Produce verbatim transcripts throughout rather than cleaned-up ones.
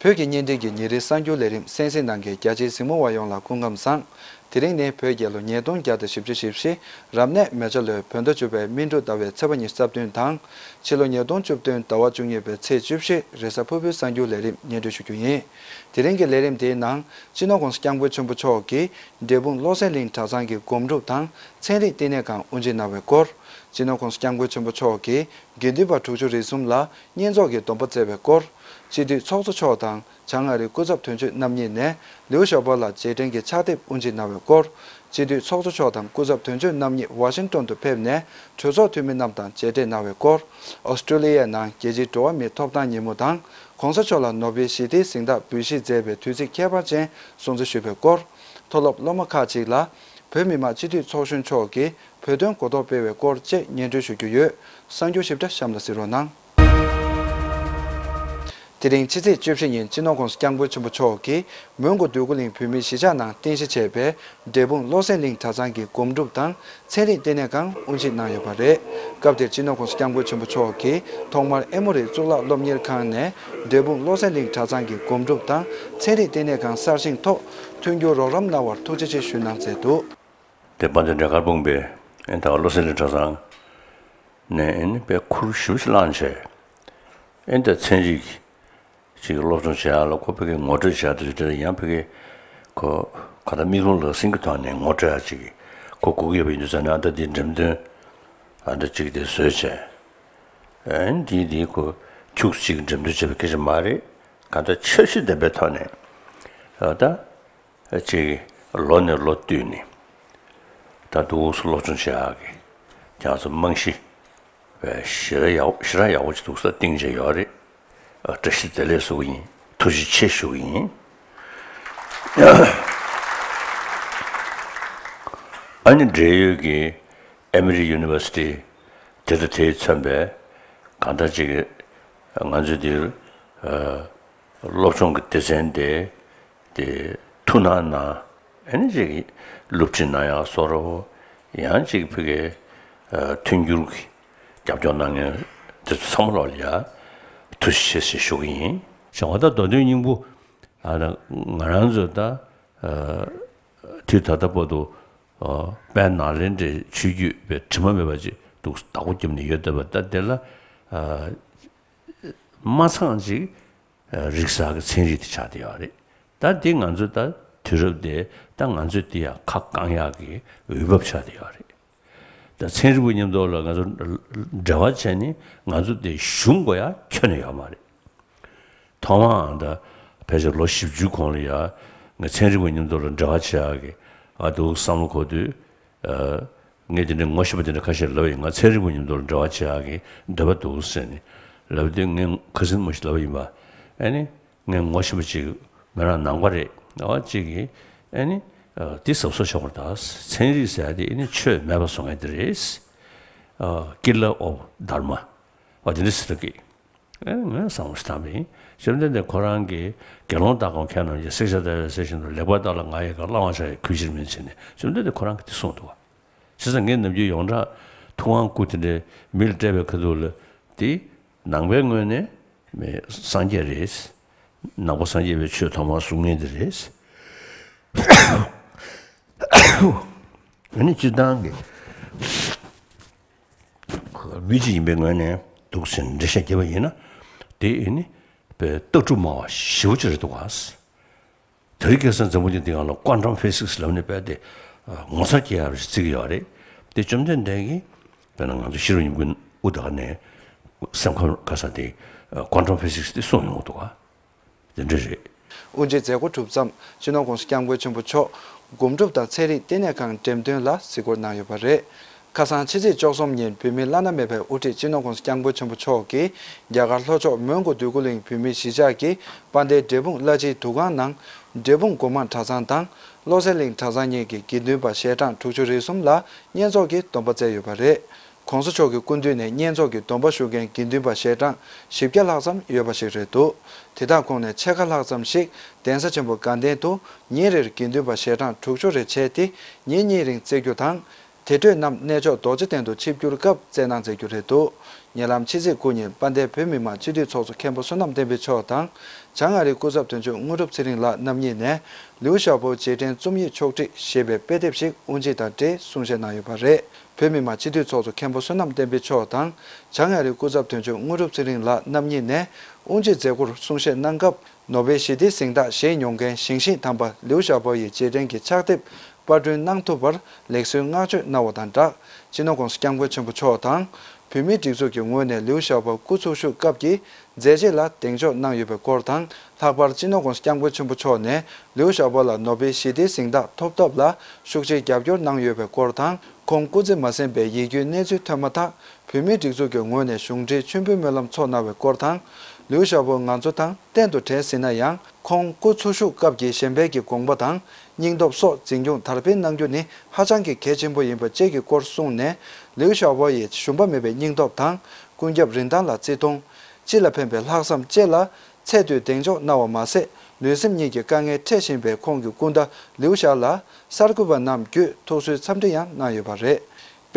བོད་ཀྱི་བརྙན་འཕྲིན་གྱི་ཉིན་རེའི་གསར་འགྱུར་ལས་རིམ་གསན་གཟིགས་གནང་མཁན་རྒྱ་ཆེའི་གཟིགས་མོ་བ་ཡོངས་ལ་སྐུ་ཁམས་བཟང་། དེ་རིང་ནི་བོད་རྒྱལ་ལོ་ཉིས་སྟོང་བརྒྱ་དང་བཞི་བཅུ་ཞེ་བཞི། རབ་གནས་མེ་བྱ་ལོའི་བོད་ཟླ་བཅུ་པའི་སྨིན་དྲུག་ཟླ་བའི་ཚེས་པ་ཉི་ཤུ་རྩ་བདུན་དང་། ཕྱི་ལོ་ཉིས་སྟོང་བཅུ་བདུན་ཟླ་བ་བཅུ་གཉིས་པའི་ཚེས་བཅུ་བཞི་རེས་གཟའ་ཕུར་བུའི་གསར་འགྱུར་ལས་རིམ་སྙན་སྒྲོན་ཞུ་རྒྱུ་ཡིན། དེ་རིང་གི་ལས་རིམ་དེའི་ནང་སྤྱི་ནོར་༸གོང་ས་༸སྐྱབས་མགོན་ཆེན་པོ་མཆོག་གིས་འབྲས་སྤུངས་བློ་གསལ་གླིང་གྲྭ་ཚང་གི་སྒོམ་སྒྲུབ་དང་ཚན་རིག་ལྟེ་གནས་ཁང་དབུ་འབྱེད་གནང་བའི་སྐོར། སྤྱི་ནོར་༸གོང་ས་༸སྐྱབས་མགོན་ཆེན་པོ་མཆོག་གིས་དགེ་འདུན་པ་དྲུག་ཅུ་རེ་གསུམ་ལ་བསྙེན་རྫོགས་ཀྱི་སྡོམ་པ་བསྩལ་བའི་སྐོར། སྤྱི་འཐུས་ཚོགས་གཙོ་མཆོག་དང་། བྱང་ཨ་རིའི་སྐུ་ཚབ་དོན་གཅོད་རྣམ་གཉིས་ནས་ལིའུ་ཞའོ་པོ་ལ་རྗེས་དྲན་གྱི་ཕྱག་དེབ་དབུ་འབྱེད་གནང་བའི་སྐོར། སྤྱི་འཐུས་ཚོགས་གཙོ་མཆོག་དང་སྐུ་ཚབ་དོན་གཅོད་རྣམ་གཉིས་ཝ་ཤིང་ཏོན་དུ་ཕེབས་ནས་གྲོས་ཚོགས་འཐུས་མི་རྣམས་དང་མཇལ་འཕྲད་གནང་བའི་སྐོར། ཨོ་སི་ཀྲོ་ལི་ཡའི་ནང་རྒྱལ་སྤྱིའི་འགྲོ་བ་མིའི་ཐོབ་ཐང་ཉིན་མོ་དང་། ༸གོང་ས་མཆོག་ལ་ནོ་བེལ་ཞི་བདེའི་གཟེངས་རྟགས་འབུལ་བཞེས་མཛད་པའི་དུས་ཚིགས་ཁྱད་པར་ཅན་སྲུང་བརྩི་ཞུས་པའི་སྐོར། མཐོ་སློབ་སློབ་མ་ཁག་ཅིག་ལ་བོད་མི་མང་སྤྱི་འཐུས་ཚོགས་གཞོན་མཆོག་གིས་བོད་དོན་གོ་རྟོགས་སྤེལ་བའི་སྐོར་བཅས་སྙན་སྒྲོན་ཞུ་རྒྱུ་ཡོད། གསར་འགྱུར་ཞིབ་ཕྲ་གཤམ་ལ་གཟིགས་རོགས་གནང་། དེ་རིང་ཕྱི་ཚེས་བཅུ་བཞི་ཉིན་སྤྱི་ནོར་༸གོང་ས་༸སྐྱབས་མགོན་ཆེན་པོ་མཆོག་གིས་མོན་གྷོ་འདོད་རྒུ་གླིང་བོད་མིའི་གཞིས་ཆགས་ནང་རྟེན་གཞི་བྱས་པའི་འབྲས་སྤུངས་བློ་གསལ་གླིང་གྲྭ་ཚང་གི་སྒོམ་སྒྲུབ་དང་ཚན་རིག་ལྟེ་གནས་ཁང་དབུ་འབྱེད་གནང་ཡོད་པ་རེད། སྐབས་དེར་སྤྱི་ནོར་༸གོང་ས་༸སྐྱབས་མགོན་ཆེན་པོ་མཆོག་གིས་ཐོག་མར་ཨེ་མོ་རི་གཙུག་ལག་སློབ་གཉེར་ཁང་ནས་འབྲས་སྤུངས་བློ་གསལ་གླིང་གྲྭ་ཚང་གི་སྒོམ་སྒྲུབ་དང་ཚན་རིག་ལྟེ་གནས་ཁང་གསར་བཞེངས་ཐོག་མཐུན་འགྱུར་རོགས་རམ་གནང་བར་ཐུགས་རྗེ་ཆེ་ཞུས་གནང་མཛད་འདུག། དེ་དཔལ་ལྡན་འབྲས་དཀར་སྤུངས་པའི་ཨེ་ད་བློ་གསལ་གླིང་གྲྭ་ཚང་ནས་ཨེ་ནི་དཔེ་ཁུར་ཞེ་པོ་ཅིག་བླངས་བྱས། ཨེ་ད་ཚན་རིག་ཅིག་སློབ་སྦྱོང་བྱེད་ཡག་ལ་ཁོ་ཕ་གིར་ངོ་སྤྲོད་བྱེད་ཡག་དེ་ཚོ་དེ་ལ་ཡང་ཕ་གིར་ཁོ་ག་ད་མིག་ལོང་ལག་ཟིན་གྱི་ཐོག་ནས་ངོ་སྤྲོད་ཡག་ཅིག་ཁོ་དགོས་ཀྱི་ཡོད་པ་ཡིན་དུས་ཙང་ནས་ཨ་ད་དེ་འགྲེམས་སྟོན་ཨ་ད་ཅིག་དེ་བཟོས་བྱས། ཨེ་འདི་འདི་ཁོ་ཁྱུག་ཅིག་འགྲེམས་སྟོན་བྱས་པའི་སྐད་ཆ་མ་རེད། ག་ད་འཆར་གཞི་ལྡན་པའི་ཐོག་ནས་ཨ་ད། ཅིག་ལོ་ནས་ལོ་བསྟུད་ནས་ད་འདུག་སེ་སློབ་སྦྱོང་བྱེད་ཡག་གི་ཁྱེད་ཚོ་རྨང་གཞི་བས་ཞེ་དྲག་ཡག་ཞེ་དྲག་ཡག་པོ་ཅིག་འདུག་སེ་བཏིང་བྱས་ཡོད་རེད། བཀྲ་ཤིས་བདེ་ལེགས་ཞུ་གི་ཡིན། ཐུགས་རྗེ་ཆེ་ཞུ་གི་ཡིན། ཨ་ནི་འབྲེལ་ཡོད་ཀྱི་ཨེ་མི་རི་ཡུ་ནི་ཝར་སི་ཊི་དེ་དང་དེའི་མཚོན་པའི་གང་ལྟར་ཅིག་ང་ཚོའི་འདིར་སློབ་སྦྱོང་གི་སྡེ་ཚན་དེ། དེ་ཐུགས་སྣང་གནང་། ཨ་ནི་ཅིག་སློབ་ཁྲིད་གནང་ཡག་བཟོ་འདྲ་བོ། ཡང་ཅིག་ཕ་གིའི་མཐུན་འགྱུར་གྱི་རྒྱབ་སྐྱོར་གནང་མཁན་དེ་ཚོ་ཚང་མ་ལོག་ལ་ཡ་ཐུགས་རྗེ་ཆེ་ཞེས་ཞུ་གི་ཡིན། བྱ་བ་དང་མདོ་དོན་སྙིང་པོ། ང་རང་ཚོ་ད་དུས་ད་ལྟ་བར་དུ་དཔལ་ནཱ་ལེནྡྲའི་ཆོས་བརྒྱུད་པའི་དྲི་མ་མེད་པ་ཅིག་འདུག་བདག་པོ་བརྒྱབ་ནས་ཡོད་བསྡད་པ་ད་དེ་ལ་མ་ཚང་ཅིག་རིག་གསར་གྱི་ཚན་རིག་དེ་ཆགས་བསྡད་ཡོད་རེད། ད་འདི་ང་ཚོ་ད་དུས་རབས་དེ་ད་ང་ཚོས་འདི་ཡང་ཁ་བསྐང་ཡག་གི་འོས་བབ་ཆགས་བསྡད་ཡོད་རེད། ད་ཚན་རིག་པ་མཉམ་དུ་ལ་ང་ཚོ་འབྲེལ་བ་བྱས་ནས་ང་ཚོ་དེ་ཞུམ་དགོས་ཡག་ཁྱོན་ནས་ཡོད་མ་རེད། ཐོག་མར་ད་ཕལ་ཆེར་ལོ་བཞི་བཅུ་གོང་ལ་ཡ་ང་ཚན་རིག་པ་མཉམ་དུ་ལ་འབྲེལ་བ་བྱེད་ཡག་གི་ཨ་འདུག་བསམ་བློ་འཁོར་དུས། ངས་དེ་འདྲའི་ངོ་ཤེས་པ་དེ་འདྲ་ཁ་ཤས་ལབ་ཡིན། ང་ཚན་རིག་པ་མཉམ་དུ་ལ་འབྲེལ་བ་བྱེད་ཡག་གི་འདོད་པ་འདུག་ཟེར་ནས་ལབ་དུས་ངས་ཁ་སང་མོ་ཞིག་ལབ་ཡིན་པ། ཨ་ནི་ངས་ངོ་ཤེས་པ་ཅིག་མི་རང་ནང་པ་རེད། ཨ་ཅིག་གིས་ཨ་ནི་འདི་གཟབ་གཟབ་བྱེད་དགོས་རེད། ད་ཚན་རིག་ཟེར་ཡག་དེ་ཨ་ནི་ཆོས་མེད་པ་བཟོ་མཁན་དེ་རེད། Killer of Dharma། ཨ་དེ་འདྲ་ཟེར་གི། ཨེ་ངས་བསམ་བློ་ཞིག་བཏང་པ་ཡིན། བཅོམ་ལྡན་འདས་ཁོ་རང་གིས་དགེ་སློང་དག་གམ་མཁས་རྣམས་ཀྱིས། བསྲེགས་བཅད་བརྡར་བའི་གསེར་བཞིན་དུ། ལེགས་པར་བརྟགས་ལ་ང་ཡི་བཀའ། བླང་བར་བྱ་ཡི་གུས་ཕྱིར་མིན་ཞེས་ནས། བཅོམ་ལྡན་འདས་ཁོ་རང་གིས་དེ་གསུངས་འདུག་བ། བྱས་ཙང་ངས་ནམ་རྒྱུན་ཡོངས་གྲགས་ཐུབ་དབང་སྐུ་དེ་འདྲའི་མི་ལ་སྤྲད་པའི་ཁ་ཐུག་ལ་དེ་ནང་པའི་ངོས་ནས་མི་སངས་རྒྱས་རེད། ནང་པ་སངས་རྒྱས་པའི་ཆོས་ཐོག་མར་གསུང་མཁན་དེ་རེད། ཨ་ནི་སྤྱིར་བཏང་གི་མི་གཅིག་ཡིན་པའི་ངོས་ནས་འདུག་ཟེར་འགྲེལ་བཤད་བརྒྱབ་པ་ཡིན་ན། དེ་ཨེ་ནི་དཔེ་ལྟ་གྲུབ་སྨྲ་བ་ཞེ་པོ་ཅིག་རེད་འདུག་ག། དེ་རིང་ཁ་སང་འཛམ་བུ་གླིང་འདིའི་སྒང་ལ་ཀོན་ཊམ་ཕི་སིག་སི་ལབ་ནས་དཔེ་དེ་ངོ་མཚར་སྐྱེ་ཡག་རེ་བརྩི་གི་ཡོད་རེད། དེ་བཅོམ་ལྡན་འདས་ཀྱིས་དཔེར་ན་ང་ཚོ་ཤེས་རབ་སྙིང་པོའི་དབུ་ད་ག་ནས་སེམས་ཁམས་ག་ས་དེ་ཀོན་ཊམ་ཕི་སིག་སི་དེ་གསུངས་ཡོང་གི་འདུག་ག། དེ་འདྲ་རེད། དབུ་འབྱེད་མཛད་སྒོ་གྲུབ་མཚམས་སྤྱི་ནོར་༸གོང་ས་༸སྐྱབས་མགོན་ཆེན་པོ་མཆོག་སྒོམ་སྒྲུབ་དང་ཚན་རིག་ལྟེ་གནས་ཁང་འགྲེམས་སྟོན་ལ་གཟིགས་སྐོར་གནང་ཡོད་པ་རེད། ཁ་སང་ཕྱི་ཚེས་བཅུ་གསུམ་ཉིན་བོད་མིའི་བླ་ན་མེད་པའི་དབུ་ཁྲིད་སྤྱི་ནོར་༸གོང་ས་༸སྐྱབས་མགོན་ཆེན་པོ་མཆོག་གིས་རྒྱ་གར་ལྷོ་ཕྱོགས་མོན་གྷོ་འདོད་རྒུ་གླིང་བོད་མིའི་གཞིས་ཆགས་ཀྱི་དཔལ་ལྡན་འབྲས་སྤུངས་བླ་སྤྱིའི་འདུ་ཁང་ནང་འབྲས་སྤུངས་སྒོ་མང་གྲྭ་ཚང་དང་བློ་གསལ་གླིང་གྲྭ་ཚང་གཉིས་ཀྱི་དགེ་འདུན་པ་ཞལ་གྲངས་དྲུག་ཅུ་རེ་གསུམ་ལ་བསྙེན་རྫོགས་ཀྱི་སྡོམ་པ་བསྩལ་ཡོད་པ་རེད། ༸གོང་ས་མཆོག་གི་སྐུ་མདུན་ནས་བསྙེན་རྫོགས་ཀྱི་སྡོམ་པ་ཞུ་མཁན་དགེ་འདུན་པ་ཞལ་གྲངས་བཞི་བརྒྱ་ལྷག་ཙམ་ཡོད་པ་ཞིག་རེད་འདུག། དེ་དག་ཁོངས་ནས་ཕྱེད་ཀ་ལྷག་ཙམ་ཞིག་གདན་ས་ཆེན་པོ་དགའ་ལྡན་དུ་ཉིན་རེར་དགེ་འདུན་པ་ཞལ་གྲངས་དྲུག་ཅུ་རེ་བྱས་ཏེ་ཉིན་གཉིས་རིང་བསྩལ་རྒྱུ་དང་། དེ་འཕྲོས་རྣམས་གནས་མཆོག་རྡོ་རྗེ་གདན་དུ་ཆིབས་བསྒྱུར་སྐབས་བསྩལ་གནང་མཛད་རྒྱུ་རེད་འདུག་ཉེ་ལམ་ཕྱི་ཚེས་དགུ་ཉིན་དཔལ་ལྡན་བོད་མི་མང་སྤྱི་འཐུས་ཚོགས་གཙོ་མཁན་པོ་བསོད་ནམས་བསྟན་འཕེལ་མཆོག་དང་། བྱང་ཨ་རིའི་སྐུ་ཚབ་དོན་གཅོད་དངོས་གྲུབ་ཚེ་རིང་ལགས་རྣམ་གཉིས་ནས་ལིའུ་ཞའོ་པོ་རྗེས་དྲན་རྩོམ་ཡིག་ཕྱོགས་བསྒྲིགས་ཞེས་པའི་དཔེ་དེབ་ཞིག་དབུ་འབྱེད་དང་འབྲེལ་གསུང་བཤད་གནང་ཡོད་པ་རེད། བོད་མི་མང་སྤྱི་འཐུས་ཚོགས་གཙོ་མཁན་པོ་བསོད་ནམས་བསྟན་འཕེལ་མཆོག་དང་། བྱང་ཨ་རིའི་སྐུ་ཚབ་དོན་གཅོད་དངོས་གྲུབ་ཚེ་རིང་ལགས་རྣམ་གཉིས་ནས་དབུ་འབྱེད་མཛད་སྒོར་གསུང་བཤད་གནང་སྐབས། ནོ་བེལ་ཞི་བདེའི་གཟེངས་རྟགས་བཞེས་མྱོང་མཁན་ཞིང་གཤེགས་དམ་པ་ལིའུ་ཞའོ་པོ་ཡི་རྗེས་དྲན་གྱི་ཕྱག་དེབ་པར་སྐྲུན་གནང་ཐུབ་པར་ལེགས་གསོའི་བསྔགས་བརྗོད་གནང་བ་དང་སྦྲགས། སྤྱི་ནོར་༸གོང་ས་༸སྐྱབས་མགོན་ཆེན་པོ་མཆོག་དང་། བོད་མིའི་སྒྲིག་འཛུགས་ཀྱི་ངོས་ནས་ལིའུ་ཞའོ་པོ་སྐུ་འཚོ་བཞུགས་སྐབས་ཀྱི་མཛད་རྗེས་ལ་གདེང་འཇོག་གནང་ཡོད་པའི་སྐོར་དང་། ལྷག་པར་སྤྱི་ནོར་༸གོང་ས་༸སྐྱབས་མགོན་ཆེན་པོ་མཆོག་ནས་ལིའུ་ཞའོ་པོ་ལ་ནོ་བེལ་ཞི་བདེའི་གཟེངས་རྟགས་ཐོབ་ཐབས་ལ་ཤུགས་ཆེའི་རྒྱབ་སྐྱོར་གནང་ཡོད་པའི་སྐོར་དང་། ཁོང་སྐུ་ཚེ་མ་ཟིན་པའི་ཡིད་སྐྱོའི་གནས་ཚུལ་ཐོན་མ་ཐག་བོད་མིའི་སྒྲིག་འཛུགས་ཀྱི་ངོས་ནས་གཞུང་འབྲེལ་མཆོད་འབུལ་སྨོན་ལམ་ཚོགས་གནང་བའི་སྐོར་དང་། ལིའུ་ཞའོ་པོ་ང་ཚོ་དང་གཏན་དུ་བྲལ་ཟིན་ན་ཡང་། ཁོང་སྐུ་འཚོ་བཞུགས་སྐབས་ཀྱི་གཞན་ཕན་གྱི་དགོངས་པ་དང་། སྙིང་སྟོབས་སོགས་འཛིན་སྐྱོང་དར་སྤེལ་གནང་རྒྱུ་ནི་ཧ་ཅང་གི་གལ་ཆེན་པོ་ཡིན་པ་བཅས་ཀྱི་སྐོར་གསུངས་ནས། ལིའུ་ཞའོ་པོ་ཡི་ཞུམ་པ་མེད་པའི་སྙིང་སྟོབས་དང་། ཀུན་ཁྱབ་རིན་ཐང་ལ་བརྩི་མཐོང་། སྤྱི་ལ་ཕན་པའི་ལྷག་བསམ་བཅས་ལ་ཚད་མཐོའི་གདེང་འཇོག་གནང་བ་མ་ཟད། ལུས་སེམས་གཉིས་ཀྱི་དཀའ་ངལ་འཕྲད་བཞིན་པའི་ཁོང་གི་སྐུ་ཟླ་ལིའུ་ཞའོ་ལ་གསར་འགོད་པ་རྣམས་བརྒྱུད་ཐུགས་གསོའི་འཚམས་འདྲི་ཡང་གནང་ཡོད་པ་རེད།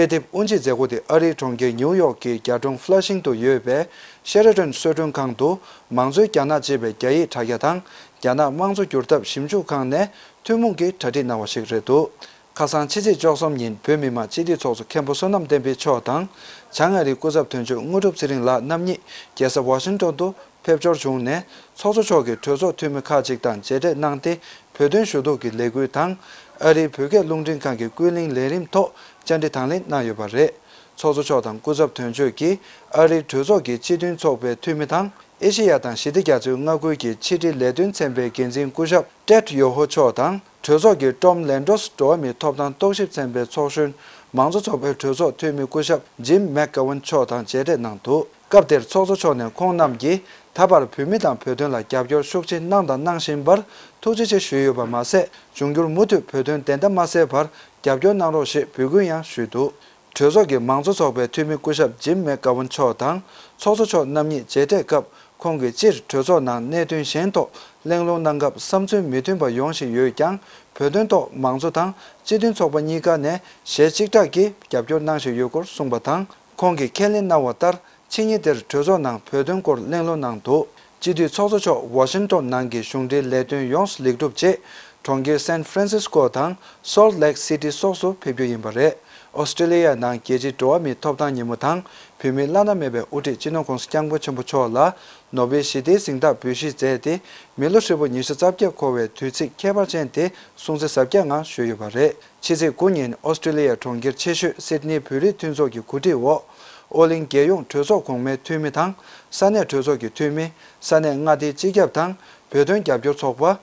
དཔེ་དེབ་དབུ་འབྱེད་མཛད་སྒོ་དེ་ཨ་རིའི་གྲོང་ཁྱེར་ཉིའུ་ཡོག་གི་རྒྱ་གྲོང་ཧྥ་ལ་ཤིང་དུ་ཡོད་པའི་ཤེ་ར་ཏོན་གསོལ་མགྲོན་ཁང་དུ། མང་གཙོའི་རྒྱ་ནག་ཅེས་པའི་རྒྱ་ཡིག་དྲ་རྒྱ་དང་། རྒྱ་ནག་དམངས་གཙོ་བསྒྱུར་ཐབས་ཞིབ་འཇུག་ཁང་ནས་ཐུན་མོང་གིས་གྲ་སྒྲིག་གནང་བ་ཞིག་རེད་འདུག་ཁ་སང་ཕྱི་ཚེས་བཅུ་གསུམ་ཉིན་བོད་མི་མང་སྤྱི་འཐུས་ཚོགས་གཙོ་མཁན་པོ་བསོད་ནམས་བསྟན་འཕེལ་མཆོག་དང་། བྱང་ཨ་རིའི་སྐུ་ཚབ་དོན་གཅོད་དངོས་གྲུབ་ཚེ་རིང་ལགས་རྣམ་གཉིས་རྒྱལ་ས་ཝ་ཤིང་ཏོན་དུ་ཕེབས་འབྱོར་བྱུང་ནས། ཚོགས་གཙོ་མཆོག་གིས་གྲོས་ཚོགས་འཐུས་མི་ཁག་ཅིག་དང་མཇལ་འཕྲད་གནང་སྟེ། བོད་དོན་ཞུ་གཏུག་གི་ལས་འགུལ་དང་། ཨ་རིའི་བོད་སྐད་རླུང་འཕྲིན་ཁང་གི་ཀུན་གླེང་ལས་རིམ་ཐོག་བཅར་འདྲི་དང་ལེན་གནང་ཡོད་པ་རེད། ཚོགས་གཙོ་མཆོག་དང་སྐུ་ཚབ་དོན་གཅོད་ཀྱིས་ཨ་རིའི་གྲོས་ཚོགས་ཀྱི་སྤྱི་མཐུན་ཚོགས་པའི་འཐུས་མི་དང་། ཨེ་ཤེ་ཡ་དང་ཞི་བདེ་རྒྱ་མཚོའི་མངའ་ཁུལ་གྱི་ཕྱི་དྲིལ་ལས་དོན་ཚན་པའི་འགན་འཛིན་སྐུ་ཞབས་ཏྲེད་ཡོ་ཧོ་མཆོག་དང་། གྲོས་ཚོགས་ཀྱི་ཀྲོམ་ལན་ཌོས་འགྲོ་བ་མིའི་ཐོབ་ཐང་རྟོག་ཞིབ་ཚན་པའི་ཚོགས་གཞོན། མང་གཙོ་ཚོགས་པའི་གྲོས་ཚོགས་འཐུས་མི་སྐུ་ཞབས་ཇིམ་མེག་གྷ་ཝན་མཆོག་དང་མཇལ་འཕྲད་གནང་འདུག་སྐབས་དེར་ཚོགས་གཙོ་མཆོག་ནས་ཁོང་རྣམས་ཀྱིས་ད་བར་བོད་མི་དང་བོད་དོན་ལ་རྒྱབ་སྐྱོར་ཤུགས་ཆེ་གནང་དང་གནང་བཞིན་པར་ཐུགས་རྗེ་ཆེ་ཞུས་ཡོད་པ་མ་ཟད། འབྱུང་འགྱུར་མུ་མཐུད་བོད་དོན་བདེན་མཐའ་མ་གསལ་བར་རྒྱབ་སྐྱོར་གནང་རོགས་ཞེས་འབོད་སྐུལ་ཡང་ཞུས་འདུག་གྲོས་ཚོགས་ཀྱི་མང་གཙོ་ཚོགས་པའི་འཐུས་མི་སྐུ་ཞབས་ཇིམ་མེག་གྷ་ཝན་མཆོག་དང་། ཚོགས་གཙོ་མཆོག་རྣམ་གཉིས་མཇལ་འཕྲད་སྐབས། ཁོང་གིས་སྤྱིར་གྲོས་ཚོགས་ནང་གནད་དོན་གཞན་ཐོག་གླེང་སློང་གནང་སྐབས་བསམ་ཚུལ་མི་མཐུན་པ་ཡོང་བཞིན་ཡོད་ཀྱང་། བོད་དོན་ཐོག་མང་གཙོ་དང་སྤྱི་མཐུན་ཚོགས་པ་གཉིས་ཀ་ནས་ཞལ་གཅིག་གྲགས་ཀྱིས་རྒྱབ་སྐྱོར་གནང་བཞིན་ཡོད་སྐོར་གསུངས་པ་དང་། ཁོང་གིས་ཁས་ལེན་གནང་བ་ལྟར། ཕྱི་ཉིན་དེར་གྲོས་ཚོགས་ནང་བོད་དོན་སྐོར་གླེང་སློང་གནང་འདུག་སྤྱི་འཐུས་ཚོགས་གཙོ་མཆོག་ཝ་ཤིང་ཏོན་ནང་གི་གཞུང་འབྲེལ་ལས་དོན་ཡོངས་སུ་ལེགས་གྲུབ་རྗེས། གྲོང་ཁྱེར་སན་ཧྥ་རན་སིས་ཀོ་དང་སོལ་ལེག་སི་ཏི་སོགས་སུ་ཕེབས་རྒྱུ་ཡིན་པ་རེད། ཨོ་སི་ཀྲི་ལི་ཡ་ནང་རྒྱལ་སྤྱིའི་འགྲོ་བ་མིའི་ཐོབ་ཐང་ཉིན་མོ་དང་། བོད་མིའི་བླ་ན་མེད་པའི་དབུ་ཁྲིད་སྤྱི་ནོར་༸གོང་ས་༸སྐྱབས་མགོན་ཆེན་པོ་མཆོག་ལ་ནོ་བེལ་ཞི་བདེའི་གཟེངས་རྟགས་འབུལ་བཞེས་མཛད་དེ། མི་ལོ་ཧྲིལ་པོ་ཉི་ཤུ་རྩ་བརྒྱད་འཁོར་བའི་དུས་ཚིགས་ཁྱད་པར་ཅན་དེ་སྲུང་བརྩི་གཟབ་རྒྱས་ངང་ཞུས་ཡོད་པ་རེད། ཕྱི་ཚེས་དགུ་ཉིན་ཨོ་སི་ཀྲི་ལི་ཡའི་གྲོང་ཁྱེར་ཆེ་ཤོས་སིད་ནི་བོད་རིགས་མཐུན་ཚོགས་ཀྱི་གོ་སྒྲིག་འོག་ཨོ་གླིང་རྒྱལ་ཡོངས་གྲོས་ཚོགས་གོང་མའི་འཐུས་མི་དང་། ས་གནས་གྲོས་ཚོགས་ཀྱི་འཐུས་མི། ས་གནས་མངའ་སྡེའི་སྤྱི་ཁྱབ་དང་། བོད་དོན་རྒྱབ་སྐྱོར་ཚོགས་པ།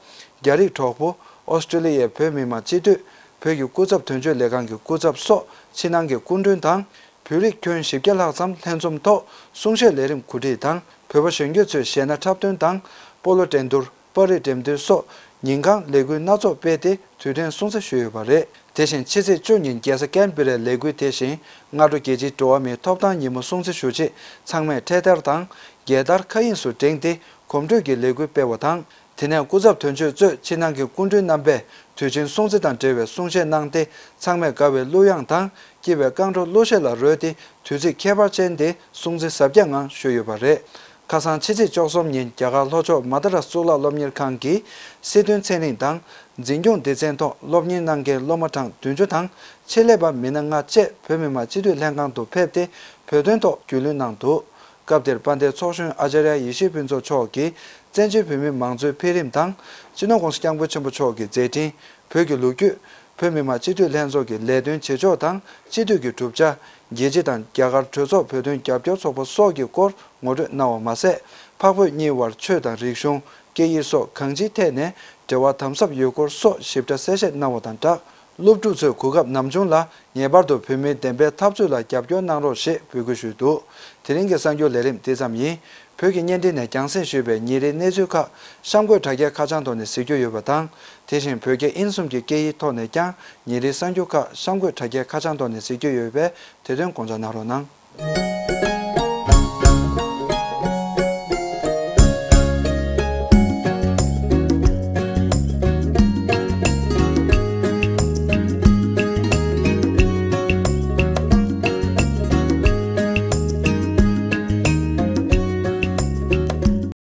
རྒྱ་རིགས་གྲོགས་པོ། ཨོ་སི་ཀྲི་ལི་ཡའི་བོད་མི་མང་སྤྱི་འཐུས། བོད་ཀྱི་སྐུ་ཚབ་དོན་གཅོད་ལས་ཁང་གི་སྐུ་ཚབ་སོགས་ཕྱི་ནང་གི་སྐུ་མགྲོན་དང་། བོད་རིགས་ཁྱོན་བཞི་བརྒྱ་ལྷག་ཙམ་ལྷན་འཛོམས་ཐོག་གསུང་བཤད་ལས་རིམ་གོ་སྒྲིག་དང་། བོད་པ་གཞོན་སྐྱེས་ཚོས་གཞས་སྣ་འཁྲབ་སྟོན་དང་། སྤོ་ལོ་འགྲན་བསྡུར། པར་རིས་འགྲེམས་སྟོན་སོགས་ཉིན་གང་ལས་འགུལ་སྣ་ཚོགས་སྤེལ་ཏེ་དུས་དྲན་སྲུང་བརྩི་ཞུས་ཡོད་པ་རེད། དེ་བཞིན་ཕྱི་ཚེས་བཅུ་ཉིན་རྒྱལ་ས་ཀན་བྷི་རའི་ལས་འགུལ་དེ་བཞིན་སྔ་དྲོ་རྒྱལ་སྤྱིའི་འགྲོ་བ་མིའི་ཐོབ་ཐང་ཉིན་མོ་སྲུང་བརྩི་ཞུ་ཆེད་ཚང་མས་འཕྲེད་དར་དང་། རྒྱལ་དར་མཁའ་དབྱིངས་སུ་བསྒྲེངས་ཏེ་གོམ་བགྲོད་ཀྱི་ལས་འགུལ་སྤེལ་བ་དང་། དེ་ནས་སྐུ་ཚབ་དོན་གཅོད་གཙོས་ཕྱི་ནང་གི་སྐུ་མགྲོན་རྣམ་པས་དུས་ཆེན་སྲུང་བརྩི་དང་འབྲེལ་བའི་གསུང་བཤད་གནང་སྟེ། ཚང་མས་དགའ་བའི་གླུ་དབྱངས་དང་། སྐྱིད་པའི་རྐང་བྲོ་གླུ་གཞས་ལ་རོལ་ཏེ། དུས་ཚིགས་ཁྱད་པར་ཅན་དེ་སྲུང་བརྩི་གཟབ་རྒྱས་ངང་ཞུས་ཡོད་པ་རེད། ཁ་སང་ཕྱི་ཚེས་བཅུ་གསུམ་ཉིན་རྒྱ་གར་ལྷོ་ཕྱོགས་མ་དྷ་ར་གཙུག་ལག་སློབ་གཉེར་ཁང་གི་སྲིད་དོན་ཚན་རིག་དང་འཛིན་སྐྱོང་སྡེ་ཚན་ཐོག་སློབ་གཉེར་གནང་མཁན་སློབ་མ་གྲངས་བདུན་ཅུ་དང་ཆེད་ལས་པ་མི་སྣ་ལྔ་བཅས་བོད་མི་མང་སྤྱི་འཐུས་ལྷན་ཁང་དུ་ཕེབས་ཏེ་བོད་དོན་ཐོག་རྒྱུས་ལོན་གནང་འདུག་སྐབས་དེར་དཔལ་ལྡན་ཚོགས་གཞོན་ཨ་ཅཱརྱ་ཡེ་ཤེས་ཕུན་ཚོགས་མཆོག་གིས་བཙན་བྱོལ་བོད་མིའི་མང་གཙོའི་འཕེལ་རིམ་དང་། སྤྱི་ནོར་༸གོང་ས་༸སྐྱབས་མགོན་ཆེན་པོ་མཆོག་གི་མཛད་འཕྲིན། བོད་ཀྱི་ལོ་རྒྱུས། བོད་མི་མང་སྤྱི་འཐུས་ལྷན་ཚོགས་ཀྱི་ལས་དོན་བྱེད་ཕྱོགས་དང་སྤྱི་འཐུས་ཀྱི་གྲུབ་ཆ། རྒྱལ་སྤྱི་དང་རྒྱ་གར་གྲོས་ཚོགས་བོད་དོན་རྒྱབ་སྐྱོར་ཚོགས་པ་སོགས་ཀྱི་སྐོར་ངོ་སྤྲོད་གནང་བ་མ་ཟད། འཕགས་བོད་གཉིས་དབར་ཆོས་དང་རིག་གཞུང་། སྐད་ཡིག་སོགས་གང་ཅིའི་ཐད་ནས་འབྲེལ་བ་དམ་ཟབ་ཡོད་སྐོར་སོགས་ཞིབ་ཕྲ་གསལ་བཤད་གནང་བ་དང་སྦྲགས། སློབ་ཕྲུག་ཚོས་གོ་སྐབས་ནམ་བྱུང་ལ་ངེས་པར་དུ་བོད་མིའི་བདེན་པའི་འཐབ་རྩོད་ལ་རྒྱབ་སྐྱོར་གནང་རོགས་ཞེས་འབོད་སྐུལ་ཞུས་འདུག་དེ་རིང་གི་གསར་འགྱུར་ལས་རིམ་འདི་ཙམ་ཡིན། བོད་ཀྱི་བརྙན་འཕྲིན་ནས་རྒྱང་སྲིང་ཞུས་པའི་ཉིན་རེའི་གནས་ཚུལ་ཁག་གཤམ་འཁོད་དྲ་རྒྱའི་ཁ་བྱང་ཐོག་ནས་གཟིགས་རྒྱུ་ཡོད་པ་དང་། དེ་བཞིན་བོད་རྒྱ་དབྱིན་གསུམ་གྱི་སྐད་ཡིག་ཐོག་ནས་ཀྱང་ཉིན་རེའི་གསར་འགྱུར་ཁག་གཤམ་འཁོད་དྲ་རྒྱའི་ཁ་བྱང་ཐོག་ནས་གཟིགས་རྒྱུ་ཡོད་པས་དེ་དོན་དགོངས་འཇགས་གནང་རོགས་གནང་།